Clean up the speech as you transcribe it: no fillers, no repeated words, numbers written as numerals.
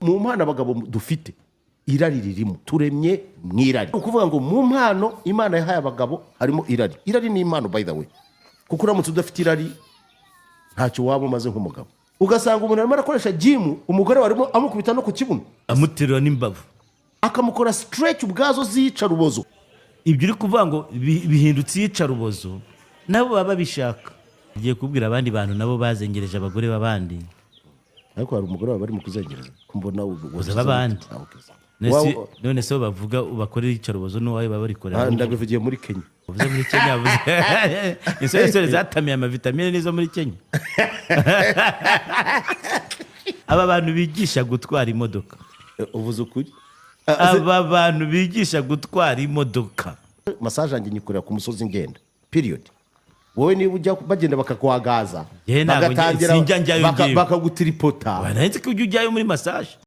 Mu mpano abagabo dufite, irari ririmo. Turemye mu irari. Ni ukuvuga ngo mu mpano Imana yahaye abagabo harimo irari. Irari ni impano, by the way, kuko uramutse udafite irari ntacyo waba umaze nk'umugabo. Ugasanga umuntu arimo arakoresha gym, umugore warimo amukubita no ku kibuno, amuterura n'imbavu, akamukora stretch ubwazo zica rubozo. Ibyo uri kuvuga ngo bihindutse iyicarubozo, nabo baba babishaka. Ugiye kubwira abandi bantu nabo bazengereje abagore b'abandi. Ariko hari umugore wawe bari mu kuzengereza ko mbona Uza b'abandi. Ah, okay. None se bo bavuga bakorera iyicarubozo n'uwawe baba barikorera? Ah, ndabivugiye muri Kenya. Uvuze muri Kenya, uvuze insoresore zatamiye amavitamine n'izo muri Kenya. Aba bantu bigisha gutwara imodoka. Uvuze ukuri. Aba bantu bigisha gutwara imodoka. Massage yanjye nyikorera ku musozi ngenda, period. Wowe niba ujya bagenda bakakwagaza, Yewe, ntabwo bagatangira sinjya njyayo ngewe. bakagutiripota. Nari nzi ko ujya ujyayo muri massage.